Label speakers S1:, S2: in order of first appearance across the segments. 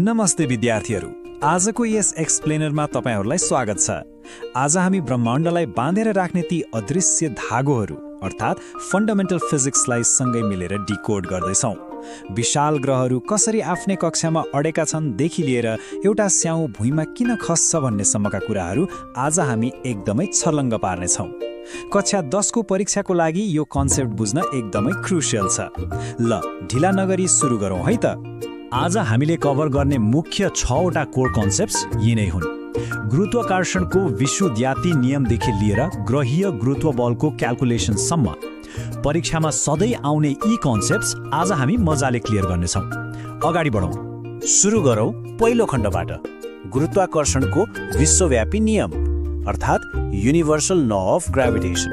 S1: नमस्ते विद्यार्थीहरू, आजको यस एक्सप्लेनरमा तपाईहरूलाई स्वागत छ। आज हामी ब्रह्माण्डलाई बाँधेर राख्ने ती अदृश्य धागोहरू अर्थात् फन्डामेन्टल फिजिक्सलाई सँगै मिलेर डिकोड गर्दैछौँ। विशाल ग्रहहरू कसरी आफ्नै कक्षामा अडेका छन् देखि लिएर एउटा स्याउ भुइँमा किन खस्छ भन्नेसम्मका कुराहरू आज हामी एकदमै छर्लङ्ग पार्नेछौँ। कक्षा 10 को परीक्षाको लागि यो कन्सेप्ट बुझ्न एकदमै क्रुसियल छ। ल ढिला नगरी सुरु गरौँ है त। आज हामीले कभर गर्ने मुख्य 6वटा कोर कन्सेप्ट्स यी नै हुन्। गुरुत्वाकर्षणको विश्वव्यापी नियमदेखि लिएर ग्रहीय गुरुत्व बलको क्याल्कुलेसनसम्म परीक्षामा सधैँ आउने यी कन्सेप्ट्स आज हामी मजाले क्लियर गर्नेछौँ। अगाडि बढौँ, सुरु गरौँ पहिलो खण्डबाट। गुरुत्वाकर्षणको विश्वव्यापी नियम अर्थात् युनिभर्सल ल अफ ग्राभिटेसन।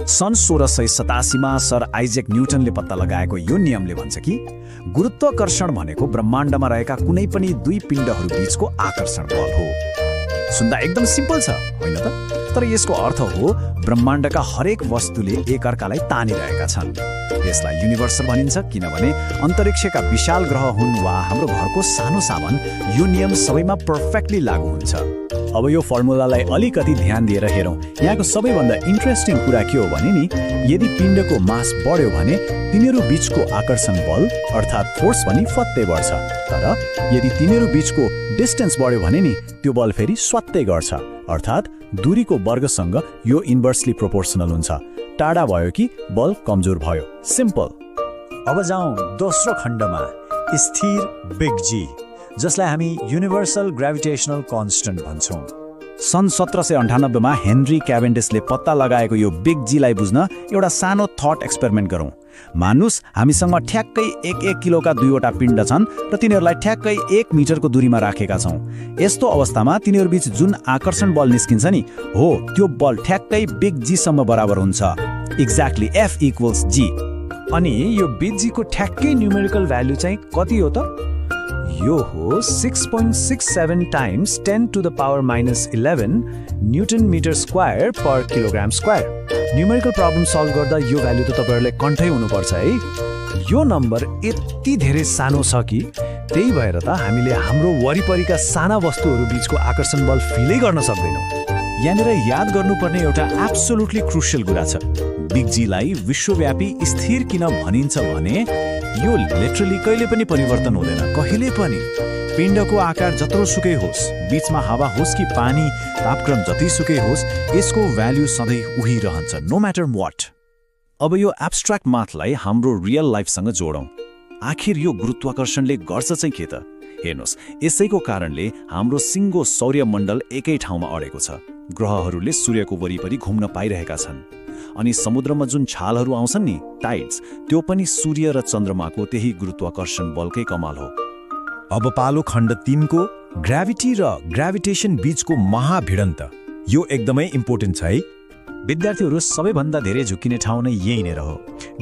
S1: सन् 1687 मा सर आइजेक न्युटनले पत्ता लगाएको यो नियमले भन्छ कि गुरुत्वाकर्षण भनेको ब्रह्माण्डमा रहेका कुनै पनि दुई पिण्डहरू बीचको आकर्षण बल हो। सुन्दा एकदम सिम्पल छ होइन त? तर यसको अर्थ हो ब्रह्माण्डका हरेक वस्तुले एकअर्कालाई तानिरहेका छन्। यसलाई युनिभर्सल भनिन्छ किनभने अन्तरिक्षका विशाल ग्रह हुन् वा हाम्रो घरको सानो सामान, यो नियम सबैमा पर्फेक्टली लागू हुन्छ। अब यो फर्मुलालाई अलिकति ध्यान दिएर हेरौँ। यहाँको सबैभन्दा इन्ट्रेस्टिङ कुरा के हो भने नि, यदि पिण्डको मास बढ्यो भने तिनीहरू बीचको आकर्षण बल अर्थात् फोर्स पनि फत्तै बढ्छ। तर यदि तिनीहरू बीचको डिस्टेन्स बढ्यो भने नि त्यो बल फेरि स्वात्तै गर्छ अर्थात् दूरीको वर्गसँग यो इन्भर्सली प्रोपोर्सनल हुन्छ। टाढा भयो कि बल कमजोर भयो। सिम्पल। अब जाउँ दोस्रो खण्डमा, स्थिर बिग जी, जसलाई हामी युनिभर्सल ग्राभिटेसनल कन्स्टेन्ट भन्छौँ। सन् 1798 मा हेनरी क्याभेन्डिसले पत्ता लगाएको यो बिग जीलाई बुझ्न एउटा सानो थट एक्सपेरिमेन्ट गरौँ। मानुस हामीसँग ठ्याक्कै 1 किलोका दुईवटा पिण्ड छन् र तिनीहरूलाई ठ्याक्कै 1 मिटरको दूरीमा राखेका छौँ। यस्तो अवस्थामा तिनीहरू बीच जुन आकर्षण बल निस्किन्छ नि हो त्यो बल ठ्याक्कै बिग जी सम्म बराबर हुन्छ। Exactly F = G। अनि यो बिग जी को ठ्याक्कै न्युमेरिकल भ्यालु चाहिँ कति हो त? यो हो 6.67 times 10⁻⁻11 newton meter square per kilogram square. Numerical problem solve गर्दा यो भ्यालु त तपाईहरुले कन्ठै हुनुपर्छ है। यो नम्बर यति धेरै सानो छ कि त्यही भएर त हामीले हाम्रो वरिपरिका साना वस्तुहरू बीचको आकर्षण बल फिलै गर्न सक्दैनौँ। यहाँनिर याद गर्नुपर्ने एउटा एब्सोल्युटली क्रुसियल कुरा छ। बिग जीलाई विश्वव्यापी स्थिर किन भनिन्छ भने यो लिटरली कहिले पनि परिवर्तन हुँदैन, कहिले पनि। पिण्डको आकार जत्रोसुकै होस्, बीचमा हावा होस् कि पानी, तापक्रम जतिसुकै होस्, यसको भ्यालु सधैँ उही रहन्छ, नो म्याटर व्हाट। अब यो एब्स्ट्र्याक्ट माथलाई हाम्रो रियल लाइफसँग जोडौँ। आखिर यो गुरुत्वाकर्षणले गर्छ चाहिँ के त? हेर्नुहोस्, यसैको कारणले हाम्रो सिङ्गो सौर्यमण्डल एकै ठाउँमा अडेको छ। ग्रहहरूले सूर्यको वरिपरि घुम्न पाइरहेका छन्। अनि समुद्रमा जुन छालहरू आउँछन् नि, टाइड्स, त्यो पनि सूर्य र चन्द्रमाको त्यही गुरुत्वाकर्षण बलकै कमाल हो।
S2: अब पालो खण्ड 3 को ग्राभिटी र ग्राभिटेसन बीचको महाभिडन्त। यो एकदमै इम्पोर्टेन्ट छ है
S1: विद्यार्थीहरू। सबैभन्दा धेरै झुकिने ठाउँ नै यही नै रह्यो।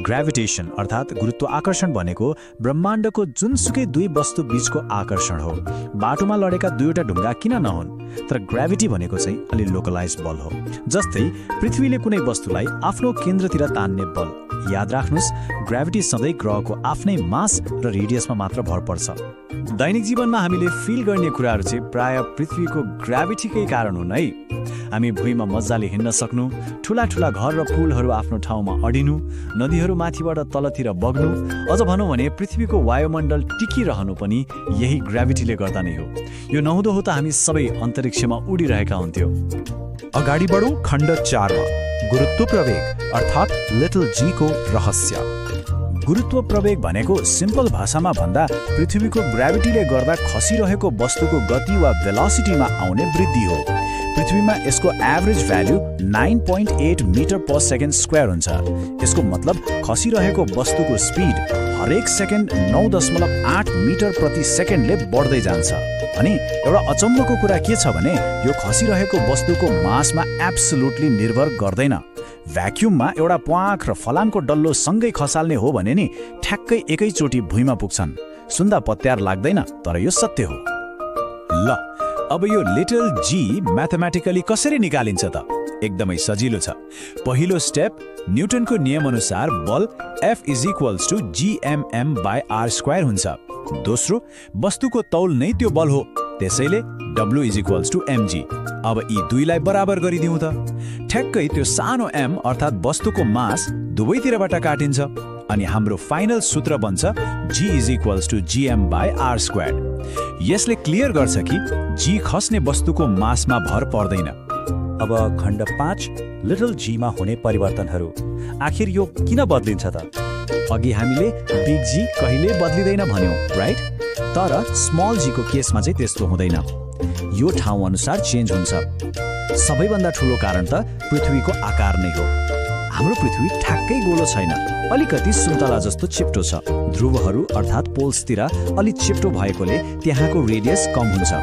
S1: ग्राभिटेसन अर्थात् गुरुत्वाकर्षण भनेको ब्रह्माण्डको जुनसुकै दुई वस्तु बीचको आकर्षण हो। बाटोमा लडेका दुईवटा ढुङ्गा किन नहुन्? तर ग्राभिटी भनेको चाहिँ अलि लोकलाइज बल हो। जस्तै पृथ्वीले कुनै वस्तुलाई आफ्नो केन्द्रतिर तान्ने बल। याद राख्नुस्, ग्राभिटी सधैँ ग्रहको आफ्नै मास र रेडियसमा मात्र भर पर्छ। दैनिक जीवनमा हामीले फिल गर्ने कुराहरू चाहिँ प्राय पृथ्वीको ग्राभिटीकै कारण हुन् है। हामी भुइँमा मजाले हिँड्न सक्नु, ठुला ठुला घर र पुलहरू आफ्नो ठाउँमा अडिनु, नदीहरू माथिबाट तलतिर बग्नु, अझ भनौँ भने पृथ्वीको वायुमण्डल टिकिरहनु पनि यही ग्राभिटीले गर्दा नै हो। यो नहुँदो हो त हामी सबै अन्तरिक्षमा उडिरहेका हुन्थ्यौँ।
S2: अगाडि बढौँ खण्ड 4 मा, गुरुत्व प्रवेग अर्थात् लिटल जी को रहस्य।
S1: गुरुत्व प्रवेग भनेको सिम्पल भाषामा भन्दा पृथ्वीको ग्राभिटीले गर्दा खसिरहेको वस्तुको गति वा भेलोसिटीमा आउने वृद्धि हो। पृथ्वीमा यसको average value 9.8 metre per second square हुन्छ। यसको मतलब खसिरहेको वस्तुको स्पिड हरेक सेकेन्ड 9.8 मिटर प्रति सेकेन्डले बढ्दै जान्छ। अनि एउटा अचम्मको कुरा के छ भने यो खसिरहेको वस्तुको मासमा एब्सोल्युटली निर्भर गर्दैन। भ्याक्युममा एउटा प्वाख र फलामको डल्लो सँगै खसाल्ने हो भने नि ठ्याक्कै एकैचोटि भुइँमा पुग्छन्। सुन्दा पत्यार लाग्दैन, तर यो सत्य हो।
S2: ल अब यो लिटल जी म्याथमेटिकली कसरी निकालिन्छ त? एकदमै सजिलो छ। पहिलो स्टेप, न्युटनको नियम अनुसार बल F = gmm/r² हुन्छ। दोस्रो, वस्तुको तौल नै त्यो बल हो, त्यसैले W = mg। अब यी दुईलाई बराबर गरिदिउँ त। ठ्याक्कै त्यो सानो m अर्थात् वस्तुको मास दुवैतिरबाट काटिन्छ अनि हाम्रो फाइनल सूत्र बन्छ G = gm/r²। यसले क्लियर गर्छ कि g खस्ने वस्तुको मासमा भर पर्दैन।
S3: अब खण्ड 5 लिटल जी मा हुने परिवर्तनहरू। आखिर यो किन बदलिन्छ त?
S1: अघि हामीले बिग जी कहिले बदलिँदैन भन्यौँ, राइट? तर स्मल जी को केसमा चाहिँ त्यस्तो हुँदैन। यो ठाउँ अनुसार चेन्ज हुन्छ। सबैभन्दा ठुलो कारण त पृथ्वीको आकार नै हो। हाम्रो पृथ्वी ठ्याक्कै गोलो छैन, अलिकति सुन्तला जस्तो चिप्टो छ। ध्रुवहरू अर्थात् पोल्सतिर अलि चिप्टो भएकोले त्यहाँको रेडियस कम हुन्छ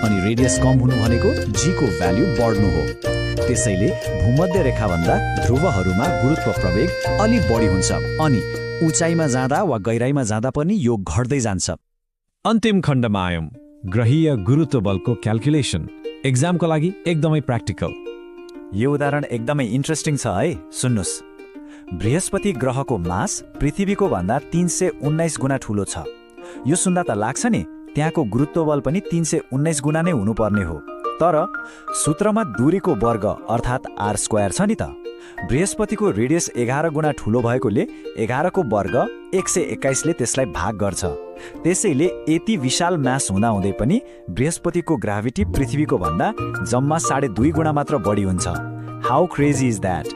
S1: अनि रेडियस कम हुनु भनेको जी को भ्याल्यु बढ्नु हो। त्यसैले भूमध्य रेखाभन्दा ध्रुवहरूमा गुरुत्व प्रवेग अलि बढी हुन्छ अनि उचाइमा जाँदा वा गहिराइमा जाँदा पनि यो घट्दै जान्छ।
S4: अन्तिम खण्डमा आयौं, ग्रहीय गुरुत्व बलको क्याल्कुलेसन। एक्जामको लागि एकदमै प्र्याक्टिकल।
S3: यो उदाहरण एकदमै इन्ट्रेस्टिङ छ है, सुन्नुस्। बृहस्पति ग्रहको मास पृथ्वीको भन्दा 319 गुणा ठूलो छ। यो सुन्दा त लाग्छ नि त्यहाँको गुरुत्व बल पनि 319 गुणा नै हुनुपर्ने हो। तर सूत्रमा दूरीको वर्ग अर्थात् r² छ नि त। बृहस्पतिको रेडियस 11 गुणा ठूलो भएकोले 11 को वर्ग 121 ले त्यसलाई भाग गर्छ। त्यसैले यति विशाल मास हुँदाहुँदै पनि बृहस्पतिको ग्राभिटी पृथ्वीको भन्दा जम्मा 2.5 गुणा मात्र बढी हुन्छ। How crazy is that?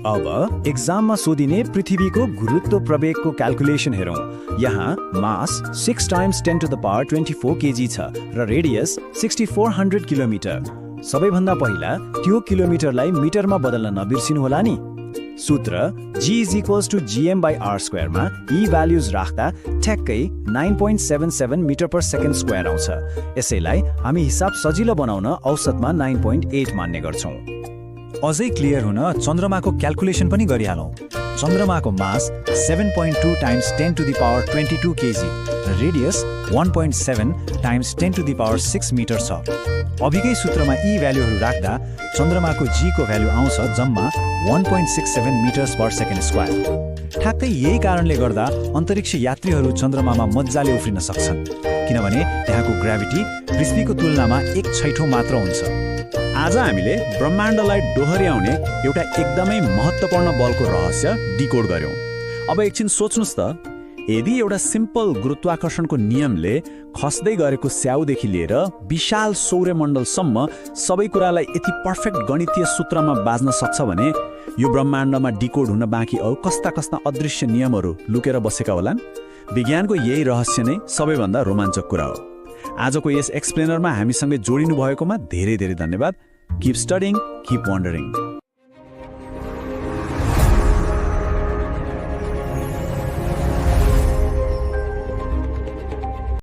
S2: अब एक्जाममा सोधिने पृथ्वीको गुरुत्व प्रवेगको क्याल्कुलेसन हेरौँ। यहाँ मास 6 × 10⁻24 kg छ र रेडियस 6400 किलोमिटर। सबैभन्दा पहिला त्यो किलोमिटरलाई मिटरमा बदल्न नबिर्सिनु होला नि। सूत्र G = gm/r² मा यी भ्याल्युज राख्दा ठ्याक्कै 9.77 मिटर/सेकेन्ड² आउँछ। यसैलाई हामी हिसाब सजिलो बनाउन औसतमा 9.8 मान्ने गर्छौँ।
S3: अझै क्लियर हुन चन्द्रमाको क्याल्कुलेसन पनि गरिहालौँ। चन्द्रमाको मास 7.2 × 10⁻22 kg र रेडियस 1.7 × 10⁻6 मिटर छ। अभिकै सूत्रमा यी भ्याल्युहरू राख्दा चन्द्रमाको जी को भ्याल्यु आउँछ जम्मा 1.67 मिटर/सेकेन्ड²। ठ्याक्कै यही कारणले गर्दा अन्तरिक्ष यात्रीहरू चन्द्रमामा मजाले उफ्रिन सक्छन्, किनभने त्यहाँको ग्राभिटी पृथ्वीको तुलनामा 1/6 मात्र हुन्छ।
S2: आज हामीले ब्रह्माण्डलाई डोहोर्याउने एउटा एकदमै महत्त्वपूर्ण बलको रहस्य डिकोड गर्यौं। अब एकछिन सोच्नुस् त, यदि एउटा सिम्पल गुरुत्वाकर्षणको नियमले खस्दै गरेको स्याउदेखि लिएर विशाल सौर्यमण्डलसम्म सबै कुरालाई यति पर्फेक्ट गणितीय सूत्रमा बाज्न सक्छ भने यो ब्रह्माण्डमा डिकोड हुन बाँकी अरू कस्ता कस्ता अदृश्य नियमहरू लुकेर बसेका होलान्? विज्ञानको यही रहस्य नै सबैभन्दा रोमाञ्चक कुरा हो। आजको यस एक्सप्लेनरमा हामीसँगै जोडिनु भएकोमा धेरै धेरै धन्यवाद। Keep studying, keep wondering.